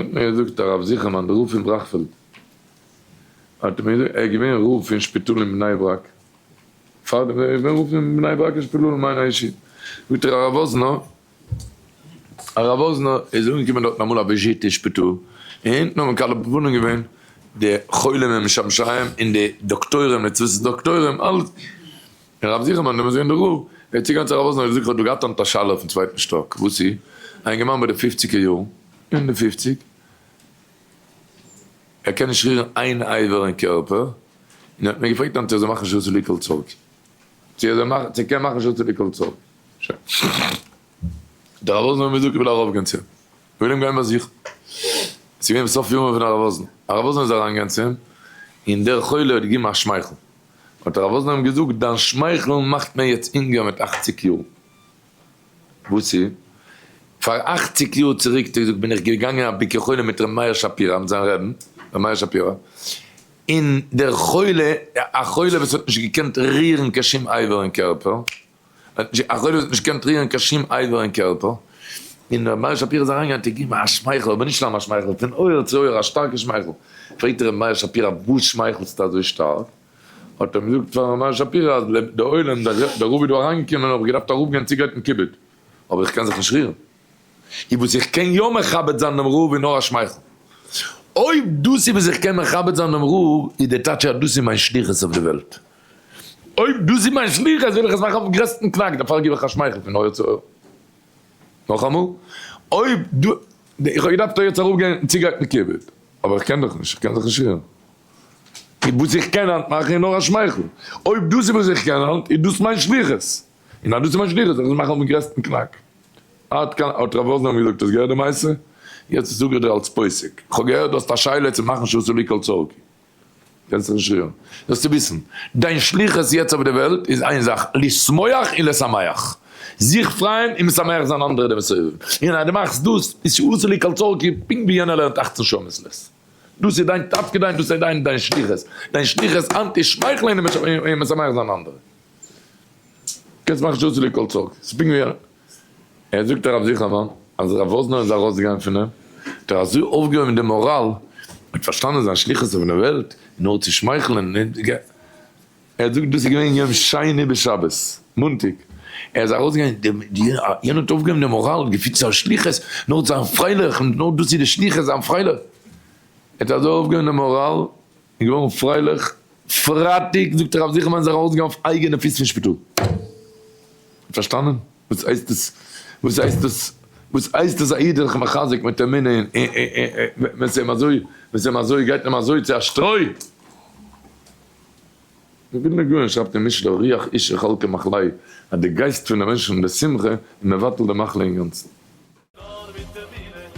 האט מיר געזאגט הרב זיכערמאן דער רב פון בראכפעלד האט מיר געזאגט ער איז געווען רב פון שפיטאל אין בני ברק פאר דעם ער איז געווען רב פון בני ברק אין שפיטאל אין מיין אישי זאגט ער הרב וואזנער הרב וואזנער איז אנגעקומען דארטן אמאל א וויזיט אין שפיטאל און אונטן האבן מקבל פנים געווען די חולים און משמשיהם און די דאקטוירים די צוות דאקטוירים אלעס און הרב זיכערמאן דעמאלטס געווען דער רב, ער איז צוגעגאנגען צו הרב וואזנער און געזאגט איך האב דא געהאט היינט א שאלה אויפן צווייטן שטאק, וואס איז? א אינגערמאן ביי די פופציגער יארן, אין די פופציג, ער קען נישט רירן איין אבר אין קערפער, און ער האט מיר געפרעגט היינט צו ער זאל מאכן שעשה לי כל צרכי, צו ער זאל מאכן, צו ער קען מאכן שעשה לי כל צרכי, שוין. האט הרב וואזנער אים געזאגט איך וויל ארויפגיין צו אים, איך וויל אים גיין באזוכן. עס איז געווען סוף ימיו פון הרב וואזנער, הרב וואזנער איז אריינגעגאנגען צו אים, און דער חולה האט געגעבן א שמייכל, האט הרב וואזנער אים געזאגט, דיין שמייכל מאכט מיר יעצט אינגער מיט אכציג יאר. וואס איז? פאר אכציג יאר צוריק האט ער געזאגט בין איך געגאנגען א ביקור חולים מיט ר' מאיר שפירא, מיט זיין רעבן ר' מאיר שפירא, און דער חולה, א חולה וואס האט נישט געקענט רירן קיין שום אבר אין קערפער, א חולה וואס האט נישט געקענט רירן קיין שום אבר אין קערפער, און ר' מאיר שפירא איז אריינגעגאנגען האט ער געגעבן א שמייכל, אבער נישט סתם א שמייכל, פון אויער צו אויער א שטארקע שמייכל, פרעגט ר' מאיר שפירא וואס שמייכלסטו אזוי שטארק? האט ער געזאגט פאר ר' מאיר שפירא אז די עולם, דער רב איז דא אריינגעקומען האב איך געדארפט אראפגיין צוגרייטן כיבוד, אבער איך קען זיך נישט רירן, און וואס איך קען יא מכבד זיין דעם רב איז נאר א שמייכל, אויב דאס איז וואס איך קען מכבד זיין דעם רב, איז די טייטש אז דאס איז מיין שליחות אויף די וועלט. אויב דאס איז מיין שליחות וויל איך עס מאכן אויפן גרעסטן קנאק, דערפאר גיב איך א שמייכל פון אויער צו אויער. נאכאמאל, אויב דו, איך האב געדארפט יעצט אראפגיין און צוגרייטן כיבוד, אבער איך קען דאך נישט, איך קען זיך נישט רירן. וואס איך קען היינט מאכן איז נאר א שמייכל. אויב דאס איז וואס איך קען היינט, איז דאס מיין שליחות. און אז דאס איז מיין שליחות, זאל איך עס מאכן אויפן גרעסטן קנאק. עד כאן האט רב וואזנער אים געזאגט, האסט געהערט די מעשה? יעצט זאג איך דיר אלס פוסק, איך האב געהערט דו האסט א שאלה צו מאכן שעשה לי כל צרכי. קענסט זיך נישט רירן. זאלסטו וויסן, דיין שליחות יעצט אויף די וועלט איז איין זאך, לשמוח און לשמח. זיך פרייען און משמח זיין אנדערע די מסובבים. און אז דו מאכסט דאס, איז שעשה לי כל צרכי פונקט ווי יענער לערנט אכצן שעה מעת לעת. דאס איז דיין תפקיד דיין דאס איז דיין דיין שליחות. דיין שליחות היינט איז שמייכלען און משמח זיין אנדערע. קענסט מאכן שעשה לי כל צרכי. ס'איז פונקט ווי יענער. ער זאגט הרב זיכערמאן אז רב וואזנער איז ארויסגעגאנגען פון אים, האט ער אזוי אויפגעהויבן די מאראל, האט פארשטאנען זיין שליחות אויף דער וועלט, נאר צו שמייכלען, ער זאגט דאס איז געווען יום שני בשבת, מאנטאג, ער איז ארויסגעגאנגען, יענער האט אויפגעהויבן די מאראל, געפילט זיין שליחות, נאר זיין פרייליך, נאר דאס איז די שליחות, זיין פרייליך, ער האט אזוי אויפגעהויבן די מאראל, און געווארן פרייליך, פרייטאג זאגט הרב זיכערמאן איז ער ארויסגעגאנגען אויף אייגענע פיס פון שפיטאל. פארשטאנען? וואס הייסט עס? וואס הייסט עס? וואס הייסט עס א איד איז זיך מחזק מיט אמונה און ווען ס'איז אים אזוי, ווען ס'איז אים אזוי גייט אים אזוי צו א שטרוי? דער ווילנער גאון שרייבט אין משלי רוח איש יחלקה מחלהו אז די גייסט פון די מענטשן די שמחה איז מבטל די מחלה אינגאנצן. נאר מיט אמונה.